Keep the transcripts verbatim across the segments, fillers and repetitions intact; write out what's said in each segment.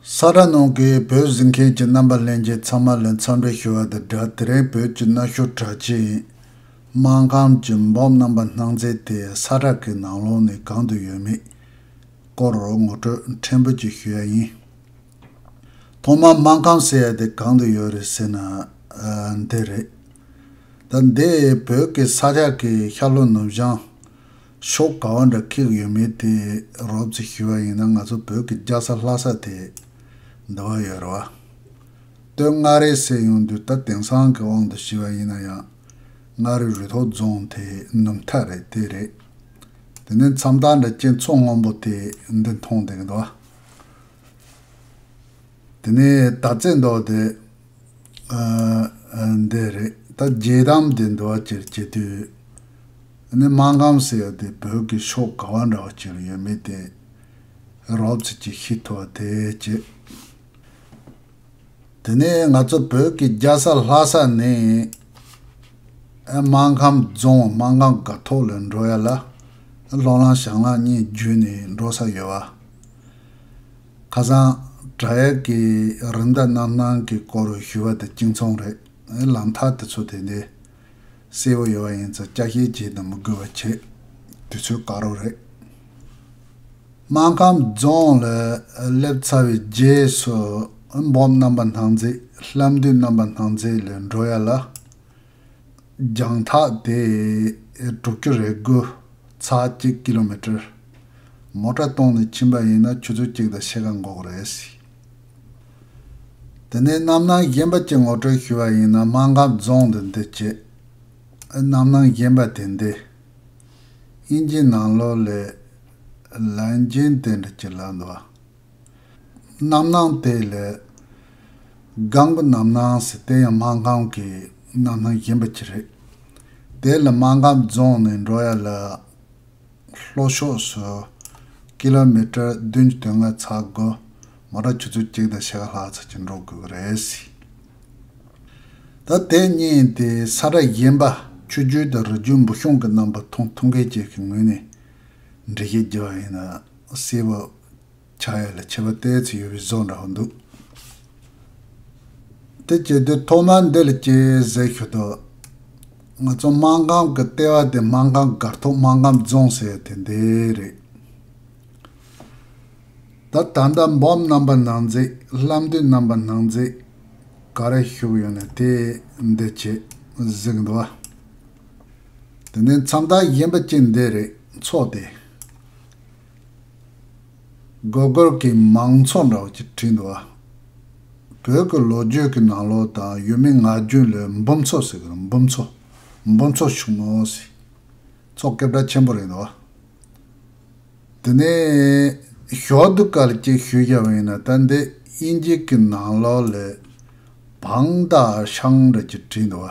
ས་ཁྲ་ནང་གི་བོད་གཟིགས་མཁན་གྱི་རྣམ་པ་ལྷན་རྒྱས་ཚང་མ་ལ་འཚམས་འདྲི་ཞུ་བ་དང་སྦྲགས། དེ་རིང་བོད་ཀྱི་གནའ་ཤུལ་གྲགས་ཅན་སྨར་ཁམས་ཀྱི་འབུམ་རྣམ་པ་སྣང་མཛེས་དེ་ས་ཁྲ་གི་ནང་ལོགས་ནས་གང་དུ་ཡོད་མེད་སྐོར་ངོ་སྤྲོད་ཕྲན་བུ་ཅིག་ཞུ་ཡ་ཡིན། ཐོག་མར་སྨར་ཁམས་ཟེར་ཡ་དེ་གང་དུ་ཡོད་རེད་ཟེར་ན། ཨ། འདི་རེད། ད་འདི་བོད་ཀྱི་ས་ཆ་གི་ཤར་ལྷོ་ནུབ་བྱང་ཕྱོགས་ག་བ་འདྲ་ཁེགས་ཡོད་མེད་དེ་རོབ་ཙམ་ཞུས་པ་ཡིན་ན། ང་ཚོ་བོད་ཀྱི་རྒྱལ་ས་ལྷ་ས་དེ་འདི་བ་ཡོད་རེད་བ། སྟོད་མངའ་རིས་ཟེར་ཡོང་དུས་ད་དེང་སང་གི་དབང་དུ་བྱས་པ་ཡིན་ན་ཡང་མངའ་རིས་རུ་ཐོག་རྫོང་དེ་ནུབ་མཐའ་རེད། དེ་རེད། དེ་ནས་མཚམས་ཐག་འདྲ་ཅན་མཚོ་སྔོན་པོ་དེ་འདི་མཐོང་བསྡད་ཀྱི་འདུག་བ། དེ་ནས་ད་ཚེ་མདོ་དེ། ཨ། ཨ། འདི་རེད། ད་རྒྱལ་དམ་དེ་འདུལ་བ་ཅིག་བྱེད་དུས། ཨ་ནི་སྨར་ཁམས་ཟེར་ཡ་དེ་བོད་ཀྱི་ཕྱོགས་ག་བ་འདྲ་བ་ཅིག་ལ་ཡོད་མེད་དེ་རོབ་ཙམ་ཅིག་ཤེས་ཐུབ་པ་དེ་བྱེད། དེ་ནས་ང་ཚོ་བོད་ཀྱི་རྒྱལ་ས་ལྷ་ས་ནས། ཨ། སྨར་ཁམས་རྫོང་སྨར་ཁམས་སྒར་ཐོག་ལ་འགྲོ་ཡ་ལ་ལྷོ་ལམ་བྱང་ལམ་གཉིས་བརྒྱུད་ནས་འགྲོ་ས་ཡོད་བ། ཁ་སང་དྲ་ཡག་གི་རིན་ཐང་རྣམ་སྣང་གི་སྐོར་ཞུས་པ་དེ་གཅིག་མཚུངས་རེད། ལམ་ཐག་དེ་ཚོ་དེ་འདྲའི་གསལ་པོ་ཡོད་པ་ཡིན་ཙང་ཅ་ཤེས་བྱེད་དུ་མི་དགོས་པ་བྱེད། དུས་ཚོད་བཀག་རོགས་རེད། སྨར་ཁམས་རྫོང་ལ་སླེབས་ཚར་བའི་རྗེས་སུ་འབུམ་རྣམ་པ་སྣང་མཛེས། ལྷ་མདུད་རྣམ་པ་སྣང་མཛེས་ལ་འགྲོ་ཡ་ལ། རྒྱང་ཐག་དེ་དྲུག་ཅུ་རེ་དགུ། ཚེག་གཅིག་ཀི་ལོ་མི་ཊར། མོ་ཊ་གཏོང་ནས་ཕྱིན་པ་ཡིན་ན་ཆུ་ཚོད་གཅིག་དང་ཕྱེད་ཀ་འགོར་གི་རེད། དེ་ནས་རྣམ་སྣང་གཞན་པ་གཅིག་ངོ་སྤྲོད་ཞུས་པ་ཡིན་ན། སྨར་ཁམས་རྫོང་དེ་འདི་བྱེད། རྣམ་སྣང་གཞན་པ་དེ་འདི། དབྱིན་ཇིའི་ནང་ལོགས་ལ་ལན་ཇན་དེ་འདྲ་ཅིག་ལབ་འདུག་བ། རྣམ་སྣང་དེ་ལ་སྒང་གི་རྣམ་སྣང་ཟེར། དེ་ཡང་སྨར་ཁམས་ཀྱི་རྣམ་སྣང་གཞན་པ་ཅིག་རེད། དེ་ལ་སྨར་ཁམས་རྫོང་ནས་འགྲོ་ཡ་ལ་ལྷོ་ཕྱོགས་སུ་ཀི་ལོ་མི་ཊར་བདུན་ཅུ་དོན་ལྔ་ཚེག་དགུ། མོ་ཊ་ཆུ་ཚོད་གཅིག་དང་ཕྱེད་ཀ་ལྷག་ཙམ་ཅིག་འགྲོ་དགོས་ཀྱི་རེད། ད་དེ་གཉིས་དེ་ས་ཁྲ་གཞན་པ་ཆོས་བརྒྱུད་དང་རིག་བརྒྱུད་འབུམ་གཞུང་གི་རྣམ་པ་མཐོང་ཐུབ་མཁན་ཅིག་གི་ངོས་ནས་འགྲེལ་བཤད་རྒྱག་པ་ཡིན་ན་གསལ་པོ་ཆགས་ཡ་ལ་ཁྱད་པར་ཏོག་ཙམ་ཡོད་པའི་བཟོ་འདྲ་བོ་འདུག་དེ་བྱེད་དུས་ཐོག་མར་འདི་ལ་ཅིག་ཟེར་ཞུ་དོ། ང་ཚོ་སྨར་ཁམས་ཀྱི་ལྟེ་བ་དེ་སྨར་ཁམས་སྒར་ཐོག་སྨར་ཁམས་རྫོང་ཟེར་དེ་འདི་རེད། ད་ད་ལྟ་འབུམ་རྣམ་པ་སྣང་མཛེས། ལྷ་མདུད་རྣམ་པ་སྣང་མཛེས། ག་རེ་ཞུ་གི་ཡོད་ན་དེ་འདི་བྱེད་གཟིགས་འདུག་བ། དེ་ནས་མཚམས་ཐག་གཞན་པ་གཅིག་འདི་རེད། མཚོ་དེ། སྒོར་སྒོར་གྱི་མང་ཚོགས་འདྲ་བོ་ཅིག་བྲིས་འདུག་བ། བོད་ཀྱི་ལོ་རྒྱུས་ཀྱི་ནང་ལོགས་དང་ཡུལ་མི་ངག་རྒྱུན་ལ་འབུམ་མཚོ་ཟེར་གི་རེད། འབུམ་མཚོ། འབུམ་མཚོ་ཕྱུག་མོ་ཟེར། མཚོ་སྐད་གྲགས་ཆེན་པོ་རེད་འདུག་བ། དེ་ནས་ཞོགས་དུས་སྐབས་ལ་ཅིག་ཞུས་བཞག་པ་ཡིན་ན། ད་འདི་དབྱིན་ཇི་གི་ནང་ལོགས་ལ་བང་ད་ཤང་འདྲ་ཅིག་བྲིས་འདུག་བ།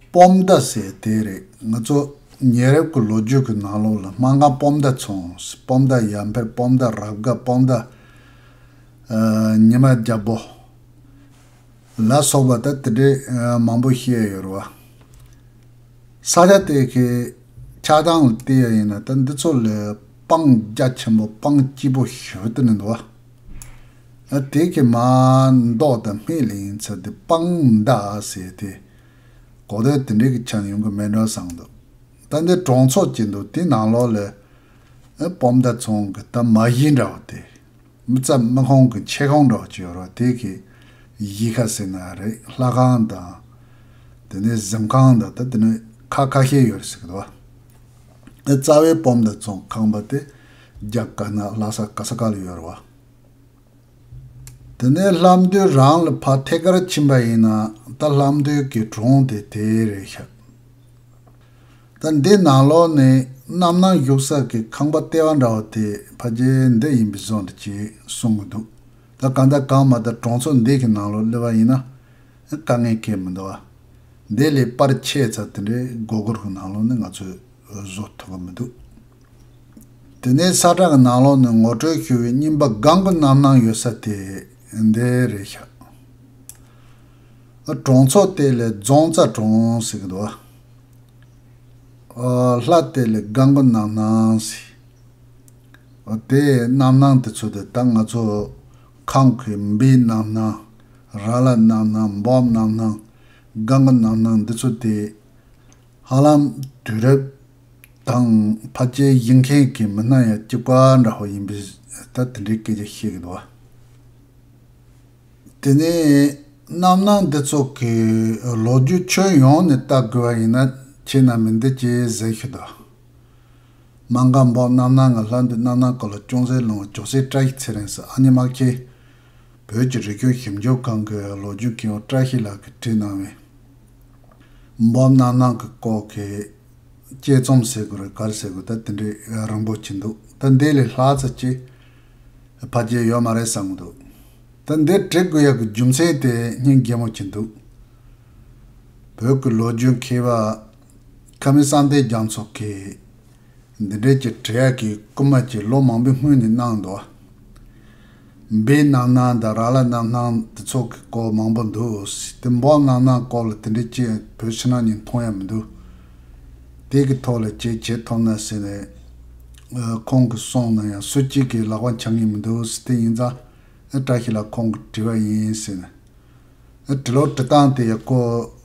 སྤོམ་མདའ་ཟེར་དེ་རེད། ང་ཚོ་ཉེ་རབས་ཀྱི་ལོ་རྒྱུས་ཀྱི་ནང་ལོགས་ལ་སྨར་ཁམས་སྤོམ་མདའ་ཚོང་། སྤོམ་མདའ་ཡར་འཕེལ། སྤོམ་མདའ་རབ་དགའ། སྤོམ་མདའ་ཉི་མ་རྒྱལ་པོ་ལ་སོགས་པ་ད་དེ་འདྲའི་མང་པོ་བཤད་ཡོད་རེད་བ། ས་ཆ་དེ་གའི་ཆགས་སྟངས་ལ་བལྟས་པ་ཡིན་ན། ད་འདི་ཚོ་ལ་སྤང་རྒྱ་ཆེན་པོ་སྤང་སྐྱིད་པོ་ཞེ་པོ་དེ་ནི་འདུག་བ། ཨ། དེ་གི་མ་མདོག་དང་སྨད་ལ་ཡིན་ཚ་དེ་སྤང་མདའ་ཟེར་དེ། གོ་ཐོས་དེ་འདྲའི་གི་ཆ་ནས་ཡོང་གི་མེད་འགྲོ་བསམ་འདུག་ད་འདི་གྲོང་ཚོ་ཅིག་འདུག་དེ་ནང་ལོགས་ལ་ཨ་སྤོམ་མདའ་ཚོང་གི་ད་མ་གཞི་འདྲ་བོ་དེ། མི་རྩ་མི་ཁོང་གི་ཆེ་ཁང་འདྲ་བོ་ཅིག་ཡོད་རེད་བ། དེ་གི་གཞིས་ཁ་ཟེར་ན་རེད། ལྷ་ཁང་དང་། དེ་ནས་གཟིམ་ཁང་དང་། ད་དེ་ནས་ཁ་ཁ་ཤས་ཡོད་རེད་ཟེར་གི་འདུག་བ། རྩ་བའི་སྤོམ་མདའ་ཚོང་ཁང་པ་དེ་རྒྱ་དཀར་ནག་ལྷ་ས་ག་ས་ག་ལ་ཡོད་རེད་བ། དེ་ནས་ལྷ་མདུད་རང་ལ་ཕར་ཐད་ཀར་ཕྱིན་པ་ཡིན་ན། ད་ལྷ་མདུད་ཀྱི་གྲོང་དེ་དེ་རེད་ཤག་ད་འདི་ནང་ལོགས་ནས་རྣམ་སྣང་བཞུགས་ས་གི་ཁང་པ་ལྟེ་བ་འདྲ་བ་དེ་ཕལ་ཆེར་འདི་ཡིན་པའི་བཟོ་འདྲ་ཅིག་གསུང་གི་འདུག་ད་གང་ལྟར་གང་མ་ལྟར་གྲོང་ཚོ་འདི་གི་ནང་ལོགས་སླེབས་པ་ཡིན་ན་དཀའ་ངལ་གང་ཡང་མི་འདུག་བ། འདི་ལས་པར་ཆས་ཚ་དེ་འདྲའི་སྒོར་སྒོར་གི་ནང་ལོགས་ནས་ང་ཚོས་བཟོ་ཐུབ་ཀྱི་མི་འདུག་དེ་ནས་ས་ཁྲ་གི་ནང་ལོགས་ནས་ངོ་སྤྲོད་ཞུ་བའི་རྙིང་པ་སྒང་གི་རྣམ་སྣང་ཡོད་ས་དེ་འདི་རེད་ཤག་གྲོང་ཚོ་དེ་ལ་རྫོང་རྩ་གྲོང་ཟེར་གི་འདུག་བ། ཨ། ལྷ་དེ་ལ་སྒང་གི་རྣམ་སྣང་ཟེར། ཨ། དེ་རྣམ་སྣང་དེ་ཚོ་དེ་ད་ང་ཚོ་ ཁོང་གི་སྦིས་རྣམ་སྣང་། ར་ལ་རྣམ་སྣང་། འབོམ་རྣམ་སྣང་། སྒང་གི་རྣམ་སྣང་འདི་ཚོ་དེ། ཧ་ལམ་དུས་རབས་དང་ཕལ་ཆེར་གཞི་མཁན་གྱི་མི་སྣ་ཡང་གཅིག་པ་འདྲ་བོ་ཡིན་པས། ད་དེ་འདྲའི་སྐད་ཆ་བཤད་ཀྱི་འདུག་བ། དེ་ནས་རྣམ་སྣང་འདི་ཚོ་གི་ལོ་རྒྱུས་ཁྱོན་ཡོངས་ནས་བལྟ་དགོས་པ་ཡིན་ན། ཁྱེད་རྣམ་པས་འདི་ཅིག་གཟིགས་ཤིག་དང་། སྨར་ཁམས་འབོམ་རྣམ་སྣང་ངམ་ལྷ་འདུས་རྣམ་སྣང་སྐོར་ལ་ཅུང་ཟད་ལུང་བ་ཇོ་སྲས་བཀྲ་ཤིས་ཚེ་རིང་ཟེར་ཨ་མྱེས་དམག་ཆེན། བོད་ཀྱི་རིག་གཞུང་ཞིབ་འཇུག་ཁང་གི་ལོ་རྒྱུས་མཁས་དབང་བཀྲ་ཤིས་ལགས་ཀྱིས་བྲིས་གནང་བའི་འབོམ་རྣམ་སྣང་གི་སྐོར་གྱི་དཔྱད་རྩོམ་ཟེར་དགོས་རེད། ག་རེ་ཟེར་དགོས། ད་དེ་འདྲའི་རིང་པོ་ཅིག་འདུག་ད་འདི་ལས་ལྷག་ཙམ་ཅིག་ཕལ་ཆེར་ཡོད་མ་རེད་བསམ་གྱི་འདུག་ད་འདི་བྲི་དགོས་ཡག་གི་རྒྱུ་མཚན་དེ་སྙིང་རྗེ་མོ་ཅིག་འདུག་བོད་ཀྱི་ལོ་རྒྱུས་མཁས་པ་ཁ་མི་བསམ་གཏན་རྒྱ་མཚོ་གིས་འདི་འདྲའི་ཅིག་བྲི་ཡག་གི་སྐུལ་མ་ཅིག་ལོ་མང་པོའི་སྔོན་ནས་གནང་འདུག་སྦིས་རྣམ་སྣང་དང་ར་ལ་རྣམ་སྣང་འདི་ཚོ་གི་སྐོར་མང་པོ་འདུག་དེ་འབོམ་རྣམ་སྣང་སྐོར་ལ་དེ་འདྲའི་ཅིག་བོད་ཕྱི་ནང་གཉིས་མཐོང་ཡག་མི་འདུག་དེ་གི་ཐོག་ལ་ཅིག་བྱེད་ཐུབ་ན་ཟེར་ནས་ཁོང་གིས་གསུངས་ན་ཡང་སུ་གཅིག་གིས་ལག་པ་འཆང་གི་མི་འདུག་དེ་ཡིན་ཙང་བཀྲ་ཤིས་ལགས་ཁོང་གིས་བྲིས་པ་ཡིན་ཟེར་ནས། འབྲི་ཀློག་འབྲི་སྟངས་དེ་ཡག་པོ་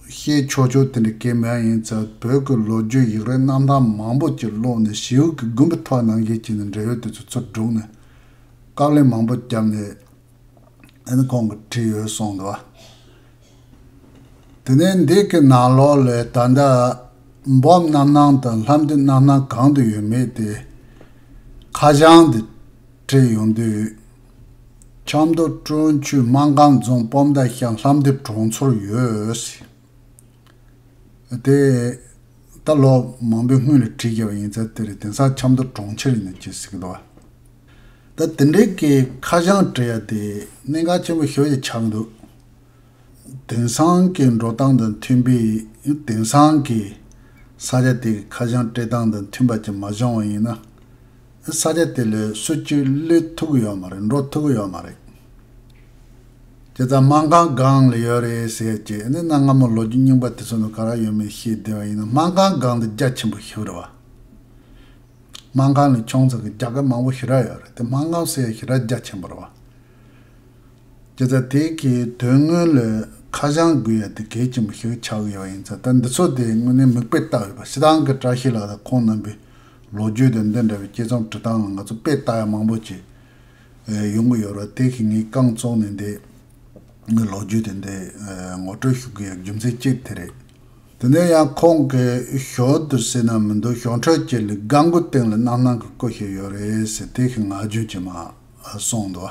ཤེས་ཆོག་ཆོག་དེ་འདྲ་གང་མེད་ཡིན་ཙང་། བོད་ཀྱི་ལོ་རྒྱུས་ཡིག་རིགས་རྣམ་ཐར་མང་པོ་ཅིག་ཀློག་ནས། ཞེའུ་གི་དགུན་འབུ་ཐོག་ནང་བཞིན་བྱས་ནས་འབྲེལ་ཡོད་དེ་ཚོ་ཚུར་བསྒྲུགས་ནས། དཀའ་ལས་མང་པོ་བརྒྱབ་ནས་ཨ་ནི་ཁོང་གིས་བྲིས་ཡོད་གསུངས་འདུག་དེ་ནས་འདི་གི་ནང་ལོགས་ལ་ད་ལྟ་འབོམ་རྣམ་སྣང་དང་ལྷ་འདུས་རྣམ་སྣང་གང་དུ་ཡོད་མེད་དེ་ཁ་བྱང་འདི་བྲིས་ཡོང་དུས། ཆབ་མདོ་ཀྲུང་ཆུས་སྨར་ཁམས་རྫོང་སྤོམ་མདའ་ཤང་ལྷ་འདུས་གྲོང་ཚོར་ཡོད། དེ་ད་ལོ་མང་པོའི་སྔོན་ལ་བྲིས་བཞག་པ་ཡིན་ཙང་། དེ་རེད། དེང་སང་ཆབ་མདོ་གྲོང་ཁྱེར་ཡིན་ནས་ཅིག་ཟེར་གི་འདུག་བ། ད་དེ་འདྲའི་གི་ཁ་བྱང་བྲི་ཡ་དེ་གནད་འགག་ཆེན་པོ་ཞེ་པོ་ཅིག་ཆགས་འདུག་དེང་སང་གི་འགྲོ་སྟངས་དང་མཐུན་པའི། དེང་སང་གི་ས་ཆ་དེ་གི་ཁ་བྱང་བྲི་སྟངས་དང་མཐུན་པ་ཅིག་མ་བྱུང་བ་ཡིན་ན། ས་ཆ་དེ་ལ་སུ་གཅིག་སླེབས་ཐུབ་ཀྱི་ཡོད་མ་རེད། འགྲོ་ཐུབ་ཀྱི་ཡོད་མ་རེད། བྱས་ཙང་སྨར་ཁམས་སྒང་ལ་ཡོད་རེད་ཟེར་གྱི་ནི་གནའ་སྔ་མོ་ལོ་རྒྱུས་རྙིང་པ་དེ་ཚོ་ནང་ག་རེ་ཡོད་མེད་ཤེས་བསྡད་པ་ཡིན་ན། སྨར་ཁམས་སྒང་དེ་རྒྱ་ཆེན་པོ་ཞེ་པོ་རེད་བ། སྨར་ཁམས་ལ་ཁྱོད་ཚོ་གི་རྒྱ་སྐད་མང་པོ་ཞེ་དྲག་ཡོད་རེད་དེ། སྨར་ཁམས་ཟེར་ཡ་ཞེ་དྲག་རྒྱ་ཆེན་པོ་རེད་བ། བྱས་ཙང་དེ་གི་དོན་དངོས་ལ་ཁ་བྱང་དགོས་ཡ་དེ་གལ་ཆེན་པོ་ཞིག་ཆགས་ཡོད་པ་ཡིན་ཙང་། ད་འདི་ཚོ་དེ་དངོས་གནས་མིག་དཔེ་ལྟ་འོས་པ། སྤྱིར་བཏང་གི་བཀྲ་ཤིས་ལགས་དང་ཁོང་རྣམ་པའི་ལོ་རྒྱུས་དང་འདི་འདྲ་བའི་དཔྱད་རྩོམ་འབྲི་སྟངས་ལ་ང་ཚོ་དཔེ་ལྟ་ཡ་མང་པོ་ཅིག་ཡོང་གི་ཡོད་རེད། དེ་གི་ངས་རྐང་བཙུགས་ནས་འདི་ངའི་ལོ་རྒྱུས་དེ་འདི་ངོ་སྤྲོད་ཞུ་གི་ཡ་རྒྱུ་མཚན་གཅིག་དེ་རེད། དེ་ནས་ཡང་ཁོང་གིས་ཞོར་དུ་ཟེར་ན་མི་འདུག་ཞོར་འཕྲོས་ཅིག་ལ་སྒང་གོ་སྟེང་ལ་རྣམ་སྣང་གི་སྐོར་ཞིག་ཡོད་རེད་ཟེར། དེ་གི་ངག་རྒྱུན་ཅིག་མར་གསུངས་འདུག་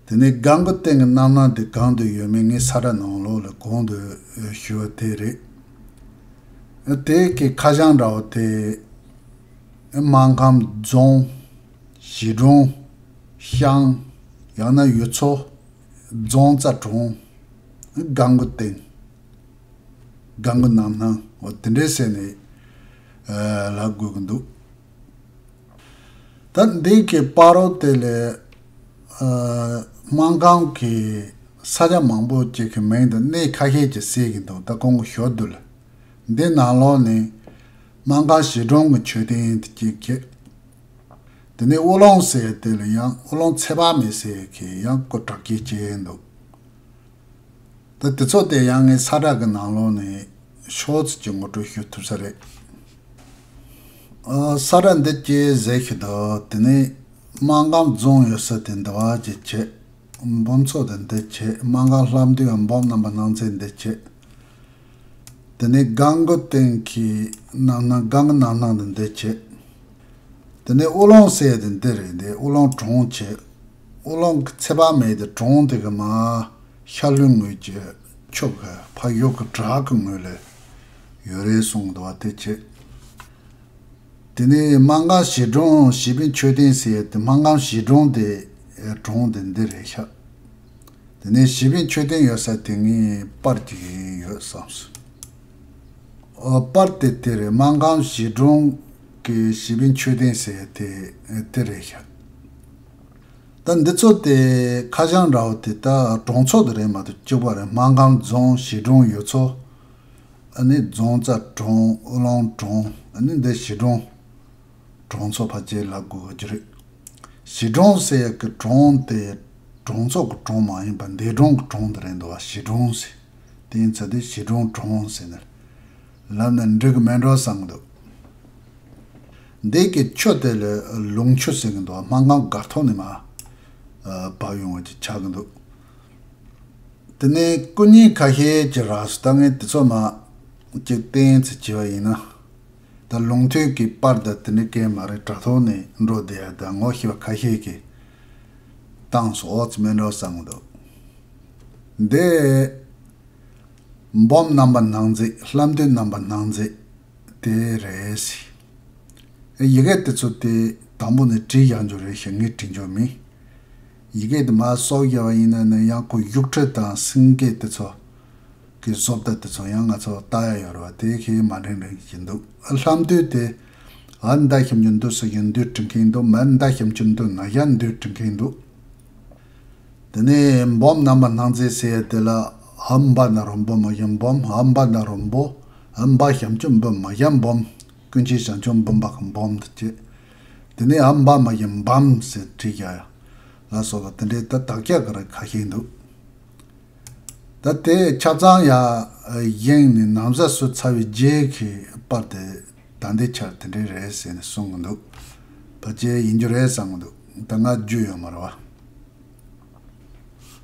དེ་ནས་སྒང་གོ་སྟེང་གི་རྣམ་སྣང་དེ་གང་དུ་ཡོད་མེད་ངས་ས་ཁྲ་ནང་ལོགས་ལ་གོང་དུ་ཞུས་པ་དེ་རེད། དེ་གི་ཁ་བྱང་འདྲ་བོ་དེ་སྨར་ཁམས་རྫོང་། གཞིས་གྲོང་། ཤང་། ཡང་ན་ཡུལ་ཚོ། རྫོང་རྩ་གྲོང་། སྒང་གོ་སྟེང་། སྒང་གོ་རྣམ་སྣང་འོ་དེ་འདྲས་ཟེར་ནས་ལབ་དགོས་ཀྱི་འདུག་ད་འདི་གི་བར་དེ་ལས་སྨར་ཁམས་ཀྱི་ས་ཆ་མང་པོ་ཅིག་གི་མིང་དང་གནས་ཁ་ཤས་ཅིག་གསལ་གྱི་འདུག་ད་ཁོང་གི་ཞོར་དུ་ལ་འདི་ནང་ལོགས་ནས་སྨར་ཁམས་གཞིས་གྲོང་གི་མཆོད་རྟེན་དེ་གཅིག་བྱས། དེ་ནས་དབུ་ལོང་ཟེར་དེ་ལ་ཡང་དབུ་ལོང་ཚེ་དཔག་མེད་ཟེར་གྱི་ཡང་སྐུ་དྲག་སྐྱེད་ཅིག་འདུག་ད་དེ་ཚོ་དེ་ཡང་ངས་ས་ཁྲ་གི་ནང་ལོགས་ནས་ཤོག་ཙི་ཅིག་ངོ་སྤྲོད་ཞུ་ཐུབ་ས་རེད། ཨ། ས་ཁྲ་འདི་ཅིག་གཟིགས་ཤིག་དང་། དེ་ནས་སྨར་ཁམས་རྫོང་ཡོད་ས་དེ་འདི་བ་ཅིག་བྱས། འབུམ་ཚོགས་དེ་འདི་བྱས། སྨར་ཁམས་ལྷ་འདུས་འབོམ་རྣམ་པར་སྣང་མཛད་འདི་བྱས། དེ་ནས་སྒང་གོ་སྟེང་གི་རྣམ་སྣང་སྒང་གོ་རྣམ་སྣང་དེ་འདི་བྱས། དེ་ནས་དབུ་ལོང་ཟེར་དེ་འདི་རེད། འདི་དབུ་ལོང་གྲོང་བྱས། དབུ་ལོང་གི་ཚེ་དཔག་མེད་དེ་གྲོང་དེ་གི་མར་ཤར་ལྷོའི་ངོས་ཀྱི་ཕྱོགས་ཀྱི་ཕ་ཡུལ་གྱི་བྲག་གི་ངོས་ལ་ཡོད་རེད་གསུངས་འདུག་བ། དེ་བྱས། དེ་ནས་སྨར་ཁམས་གཞིས་གྲོང་གཞིས་དཔོན་མཆོད་རྟེན་ཟེར་དེ་སྨར་ཁམས་གཞིས་གྲོང་དེ་གྲོང་དེ་འདི་རེད་ཤག་དེ་ནས་གཞིས་དཔོན་མཆོད་རྟེན་ཡོད་ས་དེ་ངས་པར་གྱི་ཡོད་བསམས་སོང་། ཨོ། པར་དེ་དེ་རེད། སྨར་ཁམས་གཞིས་གྲོང་གི་གཞིས་དཔོན་མཆོད་རྟེན་ཟེར་དེ་དེ་རེད་ཤག་ད་འདི་ཚོ་དེ་ཁ་བྱང་འདྲ་བོ་དེ་ད་གྲོང་ཚོ་དེ་རེད་མ་གཏོགས་གཅིག་པ་རེད། སྨར་ཁམས་རྫོང་། གཞིས་གྲོང་། ཡུལ་ཚོ། ཨ་ནི་རྫོང་རྩ་གྲོང་། དབུ་ལོང་གྲོང་། ཨ་ནི་འདི་གཞིས་གྲོང་། གྲོང་ཚོ་ཕལ་ཆེར་ལབ་དགོས་ཀྱི་རེད། གཞིས་གྲོང་ཟེར་ཡག་གི་གྲོང་དེ་ གྲོང་ཚོ་གི་གྲོང་མ་ཡིན་པ་འདས་གྲོང་གི་གྲོང་དེ་རེད་འདུག་བ། གཞིས་གྲོང་ཟེར། དེ་ཡིན་ཚེ་དེ་གཞིས་གྲོང་གྲོང་ཟེར་ནས་ལབ་ན་འགྲིག་གི་མེད་འགྲོ་བསམ་གི་འདུག་འདི་གི་ཆུ་དེ་ལ་ལུང་ཆུ་ཟེར་གི་འདུག་སྨར་ཁམས་སྒར་ཐོག་ནས་མར་བབས་ཡོང་བ་ཅིག་ཆགས་གི་འདུག་དེ་ནས་སྐུ་ཉིད་ཁ་ཤས་ཀྱི་རགས་སུ་ལྟ་ངན་དེ་ཚོ་མ་གཅིག་བསྟན་ཚེ་བྱས་པ་ཡིན་ན། ད་ལུང་ཐོས་ཀྱི་པར་དང་དེ་འདྲ་གས་མ་རེད། དྲ་ཐོག་ནས་འགྲོ་བསྡད་ཡ་ད་ངོ་ཤེས་པ་ཁ་ཤས་ཀྱིས་བཏང་སོང་། ཨོ་ཙི་མེད་འགྲོ་བསམ་གི་འདུག་འདི་འབུམ་རྣམ་པར་སྣང་མཛད། ལྷ་མདོས་རྣམ་པར་སྣང་མཛད་དེ་རེད་ཟེར། ཡི་གེ་དེ་ཚོ་དེ་དང་པོ་ནས་བྲིས་བཞག་རྒྱུ་རེད་ཤག་ངས་བྲིས་རྒྱུ་མིན། ཡི་གེ་དེ་མར་སོ་བརྒྱབ་པ་ཡིན་ན་ནི་ཡང་ཁོ་བཞུགས་ཁྲི་དང་སེང་གེ་དེ་ཚོ་གི་བཟོ་ལྟ་དེ་ཚོ་ཡང་ང་ཚོ་ལྟ་ཡ་ཡོད་རེད་བ། དེ་ཁྱེད་མ་འགྲིག་འགྲིག་གི་འདུག་ལྷ་མདོས་དེ་ཨ་མདའ་ཞབས་ཀྱུ་མདོ་ཟེར་གྱི་མདོས་བྲིས་མཁན་འདུག་མ་མདའ་ཞབས་ཀྱུ་མདོ་ན་ཡ་མདོས་བྲིས་མཁན་འདུག་དེ་ནས་འབུམ་རྣམ་པར་སྣང་མཛད་ཟེར་ཡ་དེ་ལ་ཨ་འབའ་ན་རོ་འབུ་མ་ཡ་འབུམ། ཨ་འབའ་ན་རོ་འབུ། ཨ་འབའ་ཞབས་ཀྱུ་འབུ་མ་ཡ་འབུམ། ཀུན་མཁྱེན་ཞང་ཆུང་འབུམ་པ་གི་འབུམ་དེ་བྱས། དེ་ནས་ཨ་འབའ་མ་ཡ་འབམ་ཟེར་བྲིས་བཞག་ཡ་ལ་སོགས་པ་དེ་འདྲའི་ད་དག་ཆ་ག་རེ་ཁ་ཤས་འདུག་ད་དེ་ཆ་ཚང་ཡ་ཡེངས་ནས་ན་བཟའ་བསུས་ཚར་བའི་རྗེས་ཀྱི་པར་དེ་ད་ལྟའི་ཆར་དེ་འདྲའི་རེད་ཟེར་ནས་གསུང་གི་འདུག་ཕལ་ཆེར་ཡིན་རྒྱུ་རེད་བསམ་གི་འདུག་ད་ང་རྒྱུས་ཡོད་མ་རེད་བ།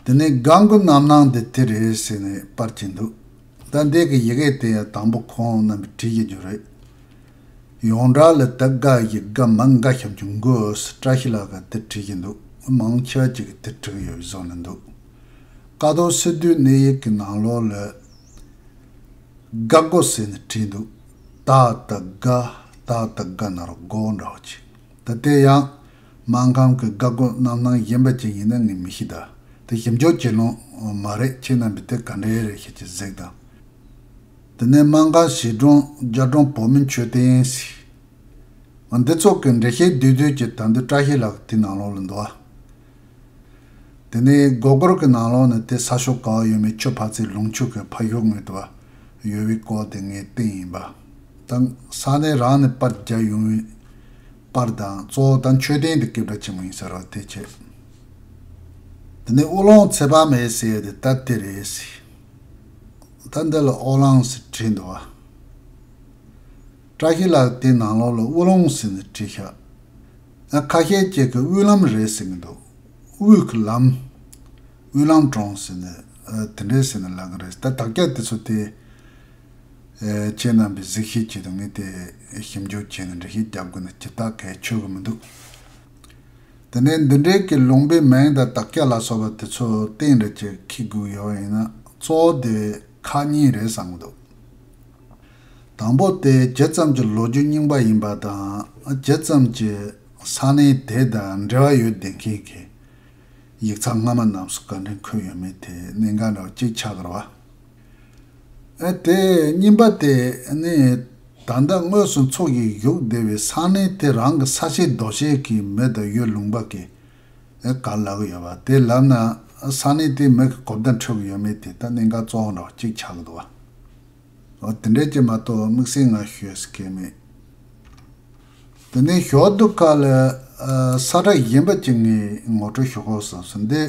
དེ་ནས་དགའ་མགུ་རྣམ་སྣང་འདི་དེ་རེད་ཟེར་ནས་པར་གྱིན་འདུག་ད་འདི་གི་ཡི་གེ་དེ་ཡང་དང་པོ་ཁོང་རྣམ་པས་བྲིས་ཡོད་རྒྱུ་རེད། ཡོངས་གྲགས་ལ་ད་དགའ་ཡི་དགའ་མ་དགའ་ཞབས་ཀྱུ་མགུ་ཟེར་བཀྲ་ཤིས་ལགས་ཀྱིས་དེ་བྲིས་ཀྱི་འདུག་མང་ཆེ་བ་ཅིག་གིས་དེ་བྲིས་ཀྱི་ཡོད་པའི་བཟོ་ནས་འདུག་ཀ་ཐོག་སི་ཏུའི་གནས་ཡིག་གི་ནང་ལོགས་ལ་དགའ་མགུ་ཟེར་ནས་བྲིས་འདུག་ད་ད་དགའ། ད་ད་དགའ་ན་རོ་མགོ་འདྲ་བོ་ཅིག་ད་དེ་ཡང་སྨར་ཁམས་ཀྱི་དགའ་མགུ་རྣམ་སྣང་གཞན་པ་ཅིག་ཡིན་ན་ངས་མི་ཤེས། ད་དེ་ཞིབ་འཇུག་བྱེད་ལོང་མ་རེད། ཁྱེད་རྣམ་པས་དེ་ག་འདྲའི་རེད་ཤེས་ཀྱི་གཟིགས་དང་། དེ་ནས་སྨར་ཁམས་གཞིས་གྲོང་རྒྱ་གྲོང་བོད་མིའི་མཆོད་རྟེན་ཟེར། འདི་ཚོ་གི་འགྲེལ་བཤད་བསྡུས་བསྡུས་ཀྱི་ད་འདི་བཀྲ་ཤིས་ལགས་དེ་ནང་ལོགས་ལ་འདུག་བ། དེ་ནས་སྒོ་སྒོར་གྱི་ནང་ལོགས་ནས་དེ་ས་ཕྱོགས་ག་བ་ཡོད་མེད་ཆུ་ཕར་ཚད་ལུང་ཆུ་གི་ཕ་ཡུལ་ངོས་དུ་བ་ཡོད་པའི་སྐོར་དེ་ངས་བསྟན་ཡིན་པ། ད་ས་གནས་རང་ནས་པར་རྒྱག་ཡོང་བའི་པར་དང་གཙོ་བོ་ད་མཆོད་རྟེན་དེ་སྐད་གྲགས་ཆེན་མོ་ཡིན་ས་རེད་བ། དེ་བྱས། དེ་ནས་དབུ་ལོང་ཚེ་དཔག་མེད་ཟེར་ཡ་དེ་ད་དེ་རེད་ཟེར། ད་འདི་ལ་ཨོ་གླང་ཟེར་བྲིས་འདུག་བ། བཀྲ་ཤིས་ལགས་དེ་ནང་ལོགས་ལ་དབུ་ལོང་ཟེར་ནས་བྲིས་ཤག་ཨ་ཁ་ཤས་ཅིག་གིས་དབུས་ལམ་རེད་ཟེར་གྱི་འདུག་དབུས་ཀྱི་ལམ། དབུས་ལམ་གྲོང་ཟེར་ནས་ཨ་དེ་འདྲས་ཟེར་ནས་ལབ་ཀྱི་རེད། ད་དག་ཆ་དེ་ཚོ་དེ་ཨ་ཁྱེད་རྣམ་པས་གཟིགས་ཤེས་ཆེད་དུ་ངས་དེ་ཞིབ་འཇུག་བྱས་ནས་འགྲེལ་བཤད་རྒྱབ་དགོས་ན་ཇི་ལྟར་གལ་ཆེ་གི་མི་འདུག་དེ་ནས་འདི་འདྲའི་གི་ལུང་པའི་མིང་དང་དག་ཆ་ལ་སོགས་པ་དེ་ཚོ་གཏན་རེ་ཅིག་འཁྱེར་དགོས་ཡོད་པ་ཡིན་ན་གཙོ་བོ་དེ་ཁག་གཉིས་རེད་བསམ་གི་འདུག་དང་པོ་དེ་ཇི་ཙམ་གྱི་ལོ་རྒྱུས་རྙིང་པ་ཡིན་པ་དང་ཇི་ཙམ་གྱི་ས་གནས་དེ་དང་འབྲེལ་བ་ཡོད་བསྡད་མཁན་གྱི་ཡིག་ཚགས་སྔ་མ་རྣམས་སུ་ག་འདྲ་འཁོད་ཡོད་མེད་དེ་གནད་འགག་འདྲ་བོ་གཅིག་ཆགས་ཀྱི་རེད་བ། ཨེ་དེ་རྙིང་པ་དེ་ནི་ད་ལྟ་དངོས་སུ་འཚོ་ཞིང་བཞུགས་བསྡད་པའི་ས་གནས་དེ་རང་གི་ས་ཆའི་རྡོ་ཤལ་གྱི་མི་དང་ཡུལ་ལུང་པ་གི་ཨེ་ག་ལབ་ཀྱི་ཡོད་པ་དེ་ལབ་ན་ས་གནས་དེའི་མི་གི་གོ་བརྡ་འཕྲོད་ཀྱི་ཡོད་མེད་དེ་ད་གནད་འགག་གཙོ་བོ་འདྲ་བ་གཅིག་ཆགས་ཀྱི་འདུག་བ། འོ་དེ་འདྲས་ཀྱི་མ་གཏོགས་དམིགས་བསལ་ང་ཤོད་ས་གང་མེད། དེ་ནས་ཞོར་དུ་ཁ་ལ་ཨ་ས་ཁྲ་གཞན་པ་ཅིག་ངས་ངོ་སྤྲོད་ཞུ་དགོས་བསམ་སོང་། འདི་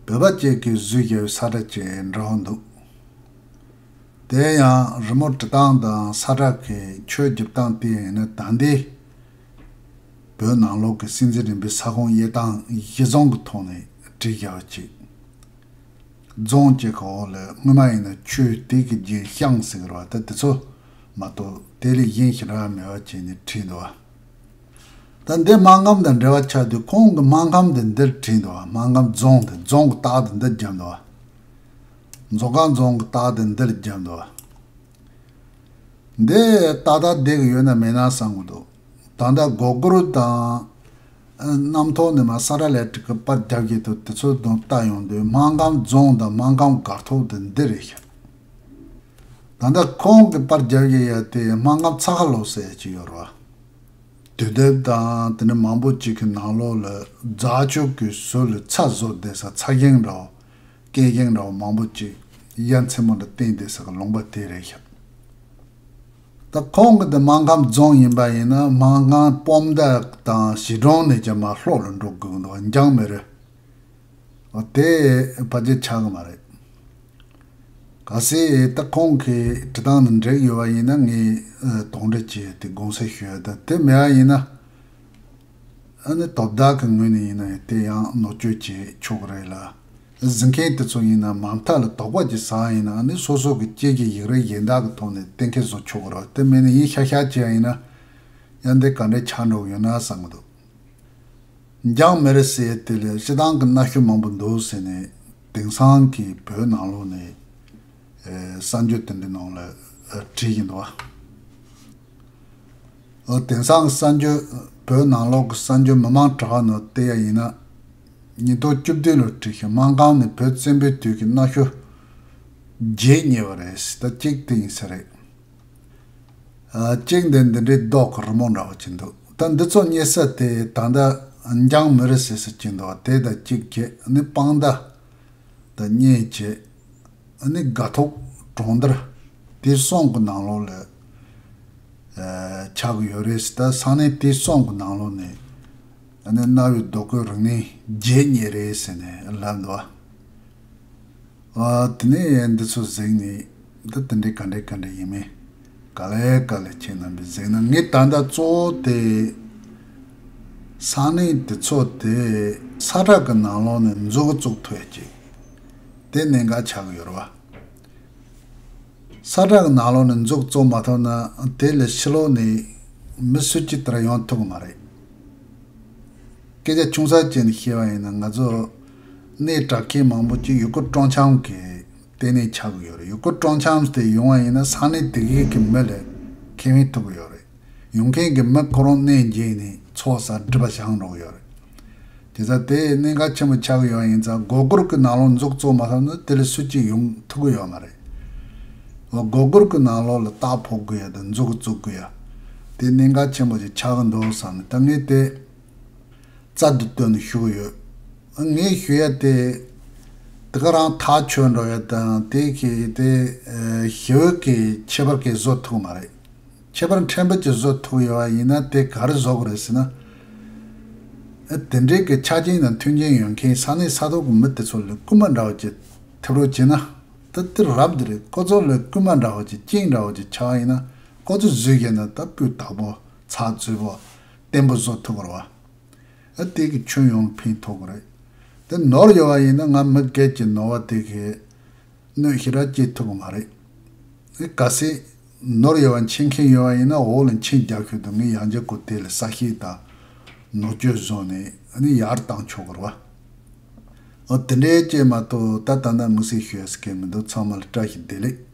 བོད་པ་ཅིག་གིས་བཟོས་བཞག་པའི་ས་ཁྲ་ཅིག་འདྲ་བོ་འདུག་དེ་ཡང་རི་མོ་འབྲི་སྟངས་དང་ས་ཁྲ་གི་ཆོས་བསྒྱུར་སྟངས་དེ་ཡིན་ན་ད་ལྟའི་བོད་ནང་ལོགས་ཀྱི་སྲིད་འཛིན་རིམ་པའི་ས་ཁོངས་དབྱེ་སྟངས་གཞི་བཟུང་གི་ཐོག་ནས་བྲིས་བཞག་པ་ཅིག་རྫོང་གཅིག་གི་འོག་ལ་སྔོན་མ་ཡིན་ན་ཆུ་དེ་གི་རྗེས་ཤང་ཟེར་གི་རེད་བ། ད་དེ་ཚོ་མ་གཏོགས་དེ་ལས་གཞན་ཞེ་དྲག་མེད་པ་བྱས་ནས་བྲིས་འདུག་བ། ད་འདི་སྨར་ཁམས་དང་འབྲེལ་བ་ཆགས་དུས་ཁོང་གིས་སྨར་ཁམས་དེ་འདིར་བྲིས་འདུག་བ། སྨར་ཁམས་རྫོང་དེ་རྫོང་གི་རྟགས་དེ་འདིར་བརྒྱབ་འདུག་བ། མཛོ་སྒང་རྫོང་གི་རྟགས་དེ་འདིར་བརྒྱབ་འདུག་བ། འདི་ཏག་ཏག་བསྡད་ཀྱི་ཡོད་ན་མེད་ན་བསམ་གྱི་འདུག་ད་ལྟ་སྒོ་སྒོར་དང་གནམ་ཐོག་ནས་མར་ས་ཁྲ་ལས་ཀྲིག་གི་པར་རྒྱབ་ཀྱི་འདུག་དེ་ཚོ་དང་ལྟ་ཡོང་དུས་སྨར་ཁམས་རྫོང་དང་སྨར་ཁམས་སྒར་ཐོག་དེ་འདི་རེད་ཤག་ད་ལྟ་ཁོང་གི་པར་རྒྱབ་ཀྱི་ཡ་དེ་སྨར་ཁམས་ཚ་ཁ་ལོ་ཟེར་གྱི་ཡོད་རེད་བ། དུས་དེབ་དང་དེ་འདྲ་མང་པོ་ཅིག་གི་ནང་ལོགས་ལ་རྫ་ཆུ་གི་ཟུར་ལ་ཚ་བཟོ་བསྡད་ས་ཚ་ཞིང་འདྲ་བོ། སྐད་ཞིང་འདྲ་བོ་མང་པོ་ཅིག་ཡ་མཚན་མོ་འདྲ་བསྟན་བསྡད་ས་གི་ལུང་པ་དེ་རེད་ཤག་ད་ཁོང་གི་འདི་སྨར་ཁམས་རྫོང་ཡིན་པ་ཡིན་ན་སྨར་ཁམས་སྤོམ་མདའ་དང་གཞིས་གྲོང་ནས་ཀྱང་མར་ལྷོ་ལ་འགྲོ་དགོས་ཀྱི་འདུག་འཇང་མི་རི་ དེ་ཕལ་ཆེར་ཆགས་ཀྱི་མ་རེད། གལ་སྲིད་ད་ཁོང་གི་འབྲི་སྟངས་ནི་འགྲིག་ཡོད་པ་ཡིན་ན། ངས་ཨ་དོགས་འདྲི་བྱས་ཏེ་དགོངས་སེལ་ཞུ་ཡ། ད་དེ་མེད་པ་ཡིན་ན། ཨ་ནི་དོ་བདག་གི་ངོས་ནས་ཡིན་ན་དེ་ཡང་ནོར་བཅོས་བྱེད་ཆོག་གི་རེད་ལ། གཟིགས་མཁན་དེ་ཚོ་ཡིན་ན་མ་མཐའ་ལ་དོགས་པ་ཅིག་ཟ་ཡིན་ན། ཨ་ནི་སོ་སོ་གི་སྐྱེས་ཀྱི་ཡིག་རིགས་གཞན་དག་གི་ཐོག་ནས་གཏན་འཁེལ་བཟོ་ཆོག་གི་རེད། དེ་མིན་ན་ཡིན་ཤག་ཤག་བྱས་ཡིན་ན། ཡང་འདི་ག་འདྲའི་ཆགས་འགྲོ་གི་ཡོད་ན་བསམ་གི་འདུག་འཇང་མི་རིགས་ཟེར་དེ་ལ་སྤྱིར་བཏང་གི་གནའ་ཤུལ་མང་པོ་འདུག་ཟེར་ནས། དེང་སང་གི་བོད་ནང་ལོགས་ནས་ཨེ་གསར་འགྱུར་དེ་འདྲའི་ནང་ལ་ཨེ་བྲིས་ཀྱི་འདུག་བ། ཨོ། དེང་སང་གསར་འགྱུར། བོད་ནང་ལོགས་ཀྱི་གསར་འགྱུར་མི་མང་དྲ་བ་ནང་བལྟས་ཡ་ཡིན་ན། ཉིས་སྟོང་བཅུ་བདུན་ལོར་བྲིས་ཤིང་། སྨར་ཁམས་ནས་བོད་བཙན་པོའི་དུས་ཀྱི་གནའ་ཤུལ་བརྗེད་ཉེ་བ་རེད་ཟེར། ད་གཅིག་དེ་ཡིན་ས་རེད། ཨ། གཅིག་འདི་འདི་འདྲའི་རྡོག་གི་རི་མོ་འདྲ་བོ་ཅིག་འདུག་ད་འདི་ཚོ་རྙེད་ས་དེ་ད་ལྟ་འཇང་མི་རིགས་ཟེར་ས་ཅིག་འདུག་དེ་དང་གཅིག་བྱས། ཨ་ནི་སྤང་མདའ་དང་གཉེན་བྱས། ཨ་ནི་དགའ་ཐོག་གྲོང་རྡལ་དེ་གསུམ་གྱི་ནང་ལོགས་ལ་ཨ་ཆགས་ཀྱི་ཡོད་རེད་ཟེར། ད་ས་གནས་དེ་གསུམ་གྱི་ནང་ལོགས་ནས། ཨ་ནི་གནའ་བོའི་རྡོ་བརྐོས་རིག་གནས་བརྗེད་ཉེ་རེད་ཟེར་ནས་ལབ་འདུག་ཨ། དེ་ནས་འདི་ཚོ་གཟིགས་ནས། ད་དེ་འདྲའི་ག་འདྲའི་ག་འདྲ་ཡིན་མིན་ག་ལེ་ག་ལེ་ཁྱེད་རྣམ་པས་གཟིགས་ན། ངས་ད་ལྟ་གཙོ་བོ་དེ་ས་གནས་དེ་ཚོ་དེ་ས་ཁྲ་གི་ནང་ལོགས་ནས་མཛུབ་གུ་བཙུགས་ཐུབ་ཡ་ཅིག་དེ་གནད་འགག་ཆགས་ཀྱི་ཡོད་རེད་བ། ས་ཁྲ་གི་ནང་ལོགས་ནས་མཛུབ་གུ་བཙུགས་མ་ཐུབ་ན། དེ་ལས་ཕྱི་ལོགས་ནས་མི་སུ་གཅིག་དེ་ར་ཡོང་ཐུབ་ཀྱི་མ་རེད། སྐད་ཆ་ཆུང་ཙག་བྱས་ནས་བཤད་པ་ཡིན་ན། ང་ཚོ་གནས་དྲ་མཁན་མང་པོ་ཅིག་ཡུལ་སྐོར་སྤྲོ་འཆམ་གྱི་ལྟེ་གནས་ཆགས་ཀྱི་ཡོད་རེད། ཡུལ་སྐོར་སྤྲོ་འཆམ་དེ་ཡོང་བ་ཡིན་ན། ས་གནས་དེ་གའི་གི་མི་ལ་ཁེ་ཕན་ཐོགས་ཀྱི་ཡོད་རེད། ཡོང་མཁན་གྱི་མི་ཁོ་རང་གནས་མཇལ་ནས་ཚོགས་བསགས་སྒྲིབ་པ་བྱང་འགྲོ་གི་ཡོད་རེད། དེ་ཙང་དེ་གནད་འགག་ཆེན་པོ་ཆགས་ཀྱི་ཡོད་ཡིན་ཙང་། སྒོ་སྒོར་གྱི་ནང་ལོགས་མཛུབ་གུ་བཙུགས་མ་ཐུབ་ན་དེ་ལས་སུ་གཅིག་ཡོང་ཐུབ་ཀྱི་ཡོད་མ་རེད། སྒོ་སྒོར་གྱི་ནང་ལོགས་ལ་རྟགས་ཕོག་དགོས་ཡ་དང་མཛུབ་གུ་བཙུགས་དགོས་ཡ་དེ་གནད་འགག་ཆེན་པོ་ཞིག་ཆགས་ཀྱི་འདུག་བསམ་ནས། ད་ངས་དེ་རྩལ་དུ་བཏོན་ནས་ཞུ་གི་ཡོད། ངས་ཞུ་ཡ་དེ། དེ་ག་རང་ཐག་ཆོད་འགྲོ་ཡ་དང་། དེ་གི་དེ་ཨ་ཞི་བའི་གི་ཁྱད་པར་གྱིས་བཟོ་ཐུབ་མ་རེད། ཁྱད་པར་ཕྲན་བུ་ཅིག་བཟོ་ཐུབ་ཡོད་པ་ཡིན་ན། དེ་ག་རེ་བཟོ་དགོས་རེད་ཟེར་ན། ཨ། དེ་འདྲའི་གི་ཆ་རྐྱེན་དང་མཐུན་རྐྱེན་ཡོད་མཁན་ས་གནས་ས་ཐོག་གི་མི་དེ་ཚོ་ལ་སྐུལ་མ་འདྲ་བོ་ཅིག་ཐེབས་རོགས་བྱས་ན། ད་དེ་རབ་དེ་རེད། ཁོ་ཚོ་ལ་སྐུལ་མ་འདྲ་བོ་ཅིག་རྐྱེན་འདྲ་བོ་ཅིག་ཆགས་ཡིན་ན། ཁོ་ཚོ་བཟོས་ཡིན་ན་ད་སྤུས་དག་པོ། ཚགས་ཚུད་པོ། བརྟན་པོ་བཟོ་ཐུབ་ཀྱི་རེད་བ། ཨ། དེ་གི་ཁྱོན་ཡོངས་ལ་ཕན་ཐོགས་ཀྱི་རེད། དེ་ནོར་ཡོད་པ་ཡིན་ན། ང་མི་སྒེར་གྱི་ནོར་བ་དེ་གི་གནོད་ཞེ་དྲག་སྐྱེལ་ཐུབ་ཀྱི་མ་རེད། ཨེ། གལ་སྲིད་ནོར་ཡོད་པ་འཁྱེར་མཁན་ཡོད་པ་ཡིན་ན། འོག་ལ་མཆན་རྒྱག་ཤོག་དང་། ངས་ཡང་བསྐྱར་ཁོ་དེ་ལ་གསལ་བཤད་དང་ནོར་བཅོས་བཟོས་ནས། ཨ་ནི་ཡར་བཏང་ཆོག་གི་རེད་བ། ཨོ། དེ་འདྲའི་བྱས་མ་གཏོགས་ད་ད་ལྟ་དམིགས་བསལ་ཞུ་ཡ་ཟེར་མཁན་མི་འདུག་ཚང་མ་ལ་བཀྲ་ཤིས་བདེ་ལེགས།